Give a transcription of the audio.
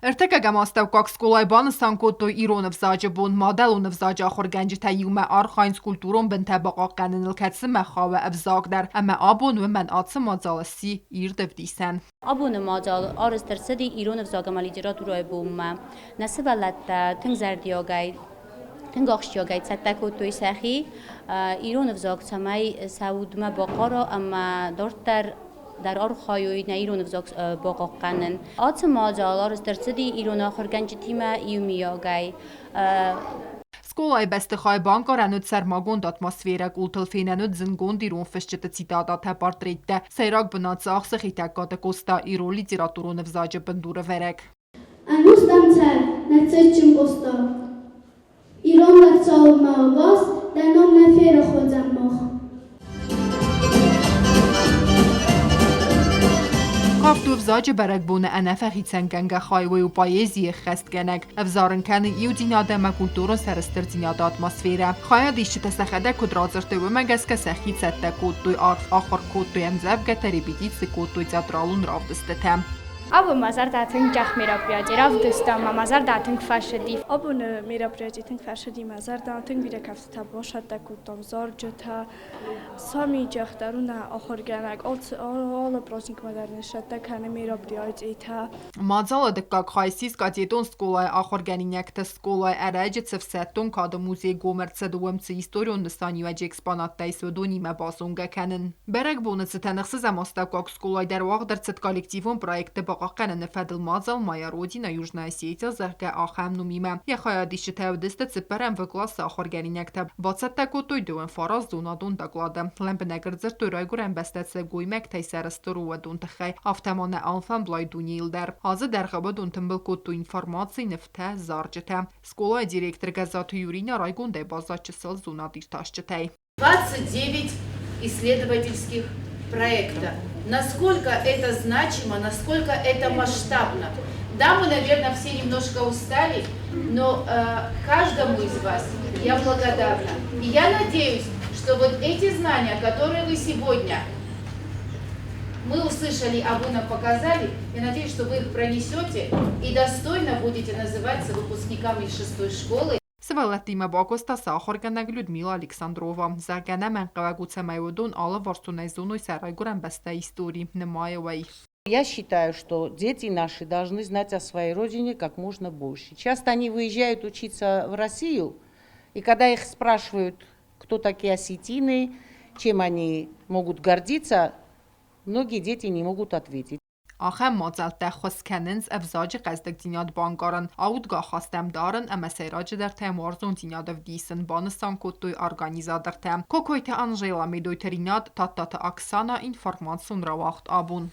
Ӕртыккӕгӕм астӕуккаг скъолайы банысан кодтой ирон ӕвзаджы бон. Мадӕлон ӕвзаджы ахуыргӕнджытӕ иумӕ архайынц культурон бынтӕ бахъахъхъӕныныл, кӕцымӕ хауы ӕвзаг дӕр. Ӕмӕ абон уымӕн ацы мадзал сси ирд ӕвдисӕн. Абоны мадзал арӕзт ӕрцыди ирон ӕвзаг ӕмӕ литературӕйы бонмӕ. Нӕ сывӕллӕттӕ тынг зӕрдиагӕй, тынг ахсджиагӕй цӕттӕ кодтой сӕхи ирон ӕвзаг, цӕмӕй сӕ удмӕ бахъара ӕмӕ дарддӕр дӕр архайой нӕ ирон ӕвзаг бахъахъхъӕнын. Ацы мадзал арӕзт ӕрцыди ирон ахуыргӕнджытимӕ иумиагӕй. Скъолайы бӕстыхайы банкъарӕн уыд сӕрмагонд атмосферӕ, къултыл фенӕн уыд зындгонд ирон фысджыты цитатӕтӕ, портреттӕ. Сӕйраг бынат дзы ахсы Хетӕгкаты Къоста, ирон литературон ӕвзаджы бындурӕвӕрӕг. Ӕнустӕм цӕр, нӕ цытджын Къоста! Ирон лӕг цалынмӕ ӕгас, дӕ ном нӕ ферох уыдзӕн мах. Кафт у ӕвзаджы бӕрӕгбоны ӕнӕфӕхицӕнгӕнгӕ хайуай у поэзийы ӕххӕстгӕнӕг, ӕвзарын кӕны иудзинад ӕмӕ культурон сӕрыстырдзинады атмосферӕ. Хайадисджытӕ сӕхӕдӕг куыд радзырдтой, уымӕ гӕсгӕ сӕхи цӕттӕ кодтой, арф ахуыр кодтой ӕмдзӕвгӕтӕ, репетици кодтой театралон равдыстытӕ. Абон мӕ зӕрдӕ тынг джах мероприятий равдыста ӕмӕ мӕ зӕрдӕ тынг фӕцыди. Абоны мероприятий тынг фӕцыди мӕ зӕрдӕ, тынг бирӕ кӕфтытӕ бацӕттӕ кодтам, зарджытӕ, Сами дӕр у нӕ ахуыргӕнӕг, алы праздникмӕ дӕр нын цӕттӕ кӕны мероприятитӕ. Мадзалы дыккаг хай ссис кадетон скъолайы ахуыргӕнинӕгты скъолайы ӕрӕджы цы ӕфсӕддон кады музей гом ӕрцыд, уым цы историон нысаниуӕджы экспонаттӕ ис, уыдонимӕ базонгӕ кӕнын. Бӕрӕгбоны цытӕн ӕхсӕзӕм астӕуккаг скъолайы дӕр уагъд ӕрцыд коллективон проекты бахъахъхъӕныны фӕдыл мадзал «Моя Родина, Южная Осетия», зӕгъгӕ, ахӕм номимӕ. Йӕ хайадисджытӕ уыдысты цыппӕрӕм В къласы ахуыргӕнинӕгтӕ. Бацӕттӕ кодтой дыууӕ фараст зонадон доклады. Лӕмбынӕг ӕрдзырдтой райгуырӕн бӕстӕ цы гоймӕгтӕй сӕрыстыр у, уыдон тыххӕй, афтӕ ма нӕ алфӕмблай дунейыл дӕр. Азы дӕргъы уыдон тымбыл кодтой информаци, нывтӕ, зарджытӕ. Скъолайы директор Гӕззаты Юринӕ райгондӕй баззад чысыл зонад-иртасджытӕй. 29 исследовательских проекта. Насколько это значимо, насколько это масштабно. Да, мы, наверное, все немножко устали, но каждому из вас я благодарна. И я надеюсь, что вот эти знания, которые вы сегодня мы услышали, а вы нам показали, я надеюсь, что вы их пронесете и достойно будете называться выпускниками шестой школы. Сывӕллӕттимӕ бакуыста сӕ ахуыргӕнӕг Людмила Александрова, зӕгъгӕ, ӕнӕмӕнгхъӕуӕг у, цӕмӕй уыдон алыварсонӕй зоной сӕ райгуырӕн бӕстӕйы истори, нымайы уый. Я считаю, что дети наши должны знать о своей родине как можно больше. Часто они выезжают учиться в Россию, и когда их спрашивают, кто такие осетины, чем они могут гордиться, многие дети не могут ответить. Ахӕм мадзӕлттӕ ӕххуыс кӕнынц ӕвзаджы хъӕздыгдзинад банкъарын, аудгӕ ахастӕм дарын ӕмӕ сӕйраджыдӕр та уарзондзинад ӕвдисын, банысан кодтой организатортӕ. Кокойты Анжела, Медойты Ринат, Тадтаты Оксана, информацион рауагъд абон.